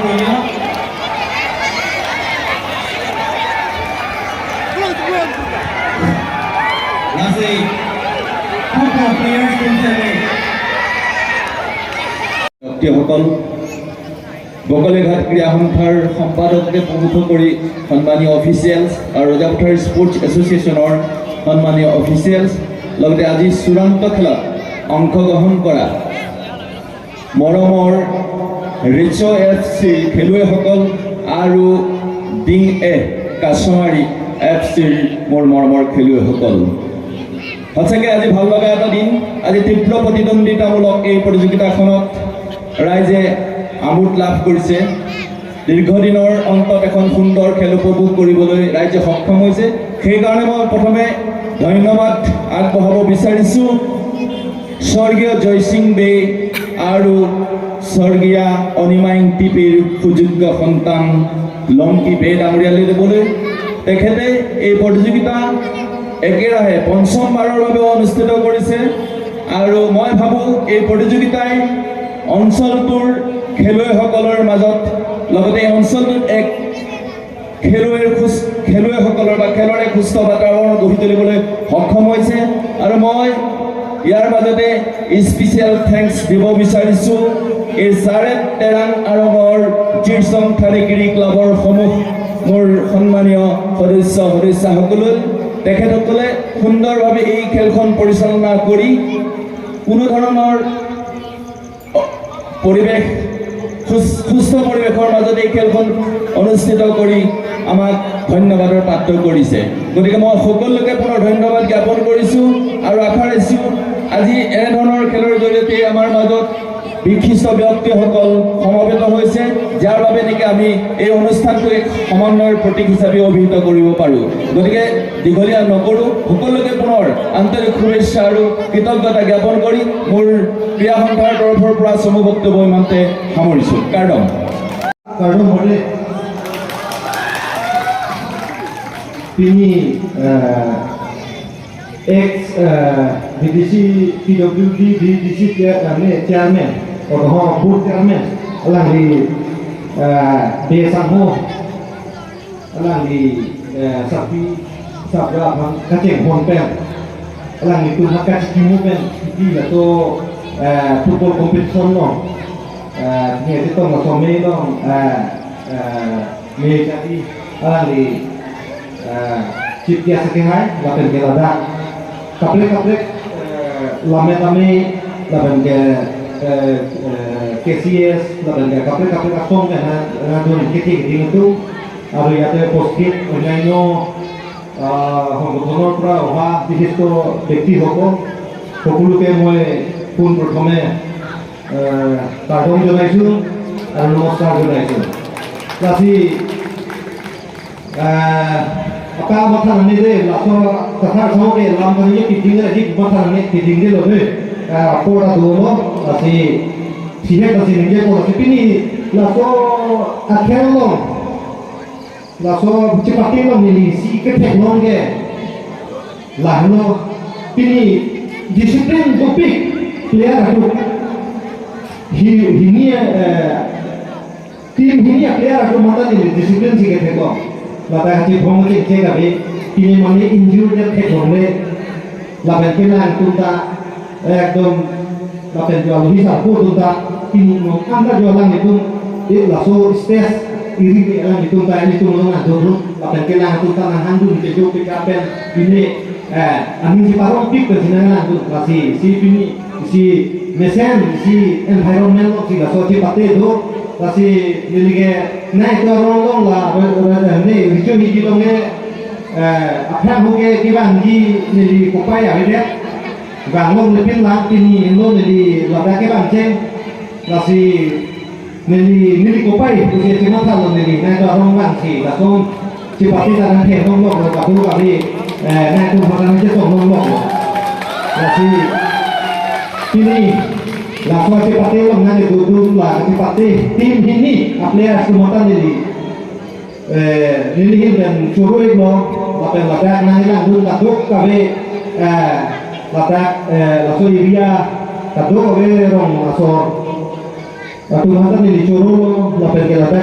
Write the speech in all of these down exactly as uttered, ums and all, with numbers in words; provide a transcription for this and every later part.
Lasi, kok kok players kunjane? ব্যক্তিসকল, বকলিঘাট ক্ৰীড়া সন্থাৰ সম্পাদককে প্ৰমুখ কৰি সন্মানীয় অফিচিয়েলছ আৰু ৰজাপথাৰ স্পৰ্টছ এছ'চিয়েশ্যনৰ সন্মানীয় অফিচিয়েলছ, লগতে আজি চূড়ান্ত খেলত অংশগ্ৰহণ কৰা মৰমৰ ৰিচ' এফ চিৰ খেলুৱৈসকল আৰু ডিং এ কাছমাৰী এফ চিৰ মোৰ মৰমৰ খেলুৱৈসকল। সঁচাকৈ আজি ভাল লগা এটা দিন। আজি তীব্ৰ প্ৰতিদ্বন্দ্বিতামূলক এই প্ৰতিযোগিতাখনত ৰাইজে আমোদ লাভ কৰিছে। দীৰ্ঘদিনৰ অন্তত এখন সুন্দৰ খেল উপভোগ কৰিবলৈ ৰাইজে সক্ষম হৈছে। সেইকাৰণে মই প্ৰথমে ধন্যবাদ আগবঢ়াব বিচাৰিছোঁ স্বৰ্গীয় জয়সিং বে আৰু স্বৰ্গীয়া অনিমা ইংতিপিৰ সুযোগ্য সন্তান লংকি বে ডাঙৰীয়ালৈ দেৱলৈ। তেখেতে এই প্ৰতিযোগিতা একেৰাহে পঞ্চমবাৰৰ বাবে অনুষ্ঠিত কৰিছে আৰু মই ভাবোঁ এই প্ৰতিযোগিতাই অঞ্চলটোৰ খেলুৱৈসকলৰ মাজত লগতে এই অঞ্চলটোত এক খেলুৱৈৰ সুস্থ, খেলুৱৈসকলৰ বা খেলৰ এক সুস্থ বাতাবৰণ গঢ়ি তুলিবলৈ সক্ষম হৈছে। আৰু মই ইয়াৰ মাজতে স্পেচিয়েল থেংকছ দিব বিচাৰিছোঁ এই চাৰে তেৰাং আৰঙৰ জিৰচং থাৰেকিৰি ক্লাবৰ সমূহ মোৰ সন্মানীয় সদস্য সদস্যা সকললৈ। তেখেতসকলে সুন্দৰভাৱে এই খেলখন পৰিচালনা কৰি কোনো ধৰণৰ পৰিৱেশ, সুস-, সুস্থ পৰিৱেশৰ মাজত এই খেলখন অনুষ্ঠিত কৰি আমাক ধন্যবাদৰ পাত্ৰ কৰিছে। গতিকে মই সকলোকে পুনৰ ধন্যবাদ জ্ঞাপন কৰিছোঁ আৰু আশা ৰাখিছোঁ আজি এনেধৰণৰ খেলৰ জৰিয়তে আমাৰ মাজত বিশিষ্ট ব্যক্তিসকল সমবেত হৈছে, যাৰ বাবে নেকি আমি এই অনুষ্ঠানটো এক সমন্বয়ৰ প্ৰতীক হিচাপে অভিহিত কৰিব পাৰোঁ। গতিকে দীঘলীয়া নকৰোঁ, সকলোকে পুনৰ আন্তৰিক শুভেচ্ছা আৰু কৃতজ্ঞতা জ্ঞাপন কৰি মোৰ ক্ৰীড়া সন্থাৰ তৰফৰ পৰা চমু বক্তব্য ইমানতে সামৰিছোঁ। কাৰ্ডম। Kardom hode. Pini, eh, ex, eh, B D C, P W D, B D C chair-, eh, ne, chairman, otoho board chairman, alangli, eh, Be Sangho, alangli, eh, sapi, sabra aphan kachengpon pen, alanglitum ha kachikimu pen, iti lato, eh, football competition lo, eh, ne ti tong laso me lo, eh, eh, me kati, alangli, eh, chief guest akehai, lapen ke ladak kaprek kaprek, eh, lammet ame, lapen ke, eh, eh, K C S, lapen ke kaprek kaprek asong ke na, na dun kiti kiti itu, আৰু ইয়াতে উপস্থিত অন্যান্য, আহ, সংগঠনৰ পৰা অহা বিশিষ্ট ব্যক্তিসকল, সকলোকে মই পোনপ্ৰথমে, আহ, কাৰ্ডম জনাইছোঁ আৰু নমস্কাৰ জনাইছোঁ। Lasi, আহ, apa matha nangji de, laso kathar asong ke lam kani ye piding le, hi matha nangji piding de lo de. Ah, apor ta dolo, lasi, sihek lasi nangji apor lasi pini, laso akhel lo, laso chepate lo neli isi kethek lo ke. Lahelo pini discipline dopik player atum. Hi, hini, eh, team hini a-player atum mata neli discipline si kethek lo. Lapen kachiphong ke ke kabe pini mane injured thek longle. Lapen ke nangtum ta ekdom lapen jo alohi sarpo atum ta pini mo anta jo alanglitum, eh, laso stage iri ke alanglitum ta ilitum lo nangdun lo, lapen ke nangtum ta nanghang dun ke jo ke kapen pini, eh, aning si parong pik pen si nanghang dun, lasi si pini si mesen si environment lo si laso chepate do, lasi neli ke nai to rong long la, re, re, re, ne, richo hi ji long e, eh, aphrang hu ke kevangji neli kopai avedet. Vanglong lepin lang pini inlo neli ladak kevang cheng. Lasi neli, neli kopai pusi chematha lo neli, nai to arong vangsi, lason chepate ta nangthe longlok lo, kadu kali, eh, nai to mata nangchetong longlok lo. Lasi pini, laso chepate long nangkedodun la, chepate team hini a-player atum mata neli. Eh, neli ahin pen choro-iklo, lapen ladak nanglangdun kadokave, eh, ladak, eh, laso area kadokave rong asor atum mata neli chorolo, lapen ke ladak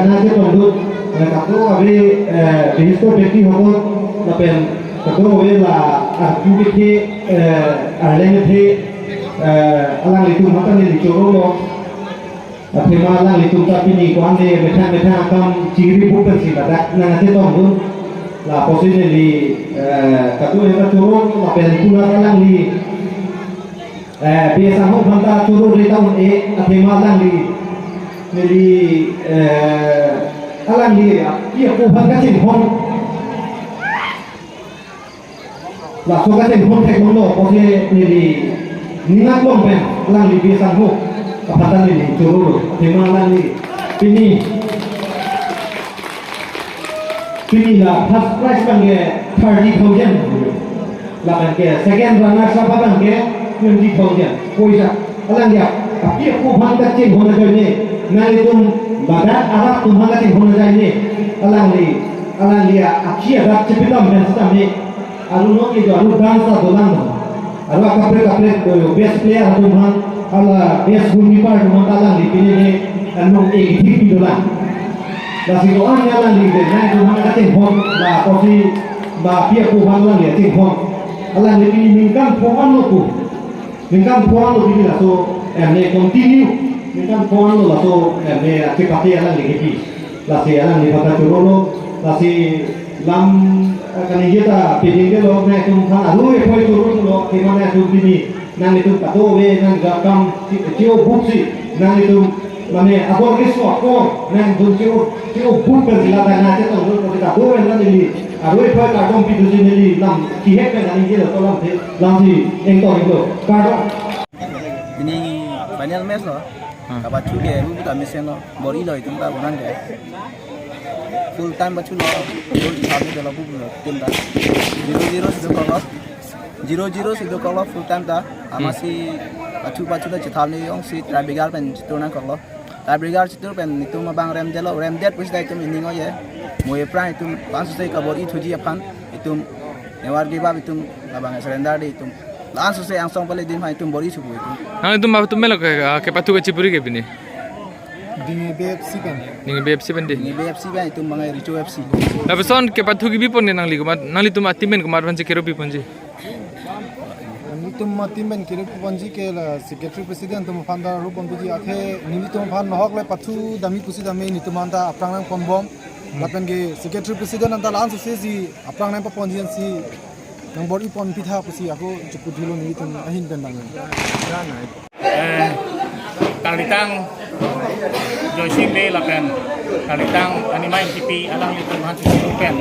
Kali, eh, bihisto beti hokot lapen kadokave la arpu kethe, eh, arleng kethe, eh, alanglitum aphan ta neli chorolo. Athema alanglitum ta pini ko-an de methang methang akam chingri bup pensi ladak nangchetongdun. Lapusi neli, eh, kadokave ta choro lapen kuna alangli, eh, bia sangho aphan ta choro re ta un-e, athema alangli, neli, eh, alangli, ah, pi apo aphan kachinghon. Laso kachinghon thekdunlo, pusi neli ning aklong pen alangli bia sangho aphan ta neli chorolo, athema alangli pini, pini la first prize abangke thirty thousand. Lapenke second runners up abangke twenty thousand poisa. Alangli api apo aphan kachinghon ajoine, nanglitum ladak arat atum aphan kachinghon ajoine, alangli, alangli achi adak chepidam pen setame, alu non ke jo alu dance ta dolang do. Alu kaprek kaprek do, best player atum aphan, hala best goalkeeper atum aphan ta alangli pini ne, anong ek thik pi dolang. Lasi ko-an alangli de, nangtum aphan kachinghon, lapusi, ba pi apo aphan alangli chinghon. Alangli pini ningkan pho-an lo pu. Ningkan pho-an lo pini laso, em, ne continue. Ningkan pho-an lo laso, em, ne achepate alangli kepi. Lasi alangli aphan ta chorolo, lasi lam, eh, kaningje ta piding ke lo, nangtum aphan aru epoi chorolo, kemane atum pini, nanglitum kadokave nangkam, chi-, chio buksi, nanglitum, mane, abor keso ako, nangtum chio, chio buk pen sila ta nangchetongdun, kita do pen neli, aru epoi kardom pidusi neli, lam, kihek pen kaningje lo to lamthe, lamsi, engtong engtong, kardom. Pini final match lo. Hmm. Kapathu ke, bu ta mesen lo. Bor-ilo itum ta bonang ke. Full time pathu lo. Goal chethap ni dolo bu lo. Tim ta. Zero zero si dokoklo. Zero zero si dokoklo full time ta. Amatsi pathu pathu ta chethap ni jongsi tiebreaker pen chetur nangkoklo. Tiebreaker chetur pen itum abang remdetlo. Remdet pusi ta itum inning o-e. Mo ephrang itum laso si kabor-i thuji aphan. Itum never give up itum labang surrender de itum. Laso si angsong pale dim hai itum bor-i subu itum. Nangtum apa tum melo ke, ah, kepathu kachipuri ke pini? Dinghi Bay F C pen. Dinghi Bay F C pen di. Dinghi Bay F C pen itum mangai Recho F C. Lapuson kepathu kebipon ke nangli komat, nanglitum a-team pen komat aphansi kero piponji? Nangtum a-team pen kero piponji ke la secretary president atum aphan ta ro ponji athe nelitum aphan nohok le pathu dami pusi dami nelitum aphan ta aphrang nangponbom. Hmm. Lapen ke secretary president anta laso si aphrang nangpaponji ansi nangbor-i ponpi tha pusi ako chukut thulo nelitum ahin pen bang. Eh, Karlitang Joysing Bey lapen Karlitang Animai Kipi alanglitum aphan chukut pen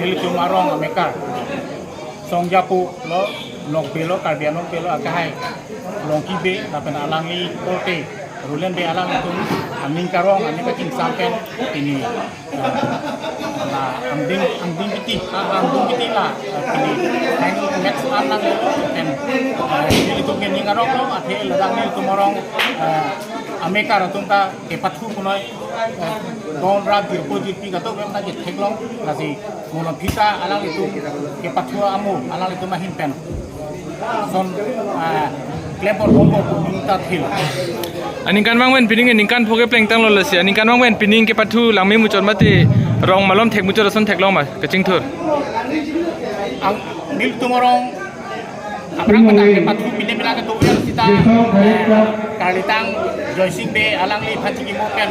nelitum arong amekar Songjapo lo, Nokbe lo, Karbi Anglong Bey lo akehai Longki Bey lapen alangli korte Rulen Bey alanglitum aning karong aning kachingsam pen pini, eh, la angdeng, angdeng kiti, ah, angdeng kiti la, eh, pini final match an nang pen, eh, nelitum ke ning arong lo, athe ladak nelitum arong, eh, amekar atum ta kepathu punoi, eh, don rat jirpo jirpi kato mem ta ketheklong, lasi mo along aphi ta alanglitum kepathu amo alanglitum ahin pen son, ah, klem bor bor bor ning ta thil. Aningkanvang pen pining, ningkan pho ke plengtanglo lasi. Aningkanvang pen pining kepathu langme muchot mate rong malom thek muchot ason theklong ma kachingthur? Ang nelitum arong aphrang pen kepathu pine pila kedo ver sita, eh, Karlitang Joysing Bey alangli phachi kimo pen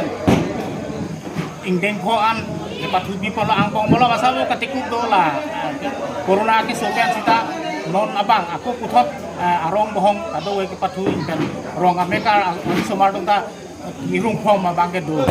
ingdeng pho an kepathu bipon lo, angbong molo basa bo katikup do la, eh, corona keso pen sita non abang ako puthot, eh, arong bohong kadokave kepathu ingpen rong amekar ang, angsomar atum ta, eh, nirung phom abang kedo.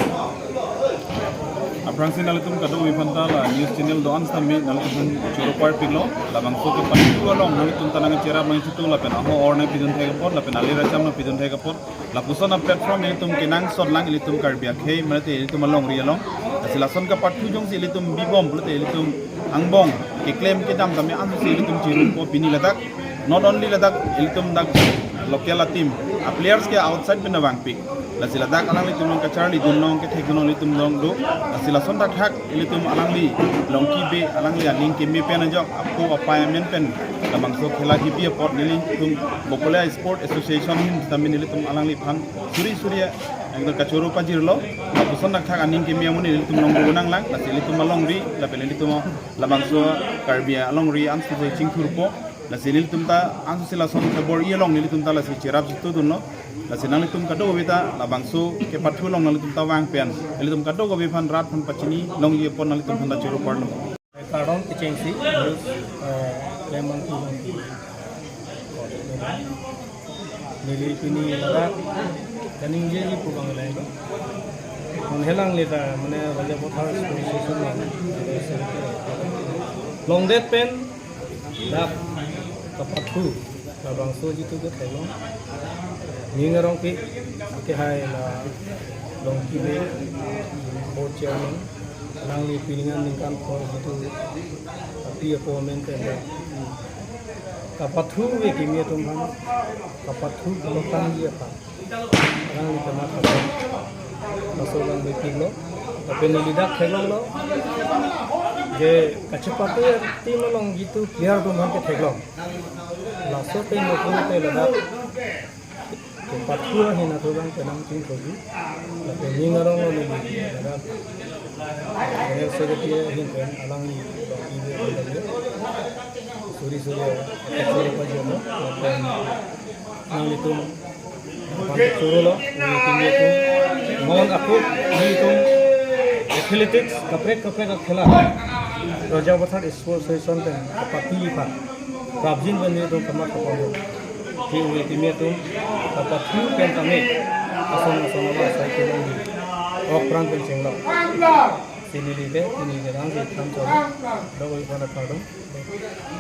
Aphrangsi nanglitum kadokave aphan ta la news channel do-an sitame nanglitum choro parpiklo, labangso kepathu along nanglitum ta nangcherap nangchitung lapen aho or nangpidun thek apot lapen alir acham nangpidun thek apot. Lapuson a-platform ilitum kenangsot lang ilitum Karbi akhei, mate ilitum alongri along. Lasi lason kepathu jongsi ilitum bibom pulote ilitum angbong keklem kedam tame ansi ilitum chirumpo pini ladak. Not only ladak ilitum dak local a-team, a-players ke outside pen vangpik. Lasi ladak alanglitum along kacharlidun along kethekdun along ilitum along do. Lasi lason thakthak ilitum alangli Longki Bey alangli aning keme pen ajok apo apai amen pen labangso khela kipi apot nelitum Bokolia Sport Association ahin sitame nelitum alangliphan suri suri Nangtum kachoro pajirlo, lapuson dakthak aning keme amonit ilitum along nangnang, lasi ilitum alongri, lapen ilitum labangso Karbi alongri ansi chingthurpo, lasi ilitum ta ansi lason kebor-i along ilitum ta lasi cherap jitu dunlo, lasi nanglitum kadokave ta labangso kepathu along nanglitum ta vang pen, ilitum kadokave aphan rat aphan pachini longji apot nanglitum aphan ta choro parlo. Kardom kechengsi, terus, eh, memang kurang. Neli pini ladak, kaningjeji pu abang lain. Mane helang leta, mane Rajapathar Sports Association along. Longdet pen, dak kepathu, labangso jitu ketheklong. Ning arong ke, kehai la, Longki Bey, board chairman, alangli pini ningkan kor jitu, api apo amen pen dak. Kapathu ave kimi atum aphan, kapathu kalo tangji aphan. Alangli kamatha, laso alangli pilo, lapen neli dak theklonglo. Je kachepate team along jitu player atum aphan ketheklong. Laso pen nokung te ladak kepathu ahin athu abang penang chingthuji. Lapen ning arong lo neli ladak general secretary ahin pen alangli lo ibe lo. Suri suri, suri pajirlo. Lapen nanglitum aphan chorolo, nanglitum. Mon ako, nanglitum athletics, kaprek kaprek akhela. Rajapathar Sports Association pen, pati iphan. Prabjin pen nanglitum kamatha ponlo. Nanglitum, kapathu pen kami, ason ason ava sai kelong di. Ok pran pen chenglo. Sini lite, sini gerang si tham choro. Dogo iphan kardom.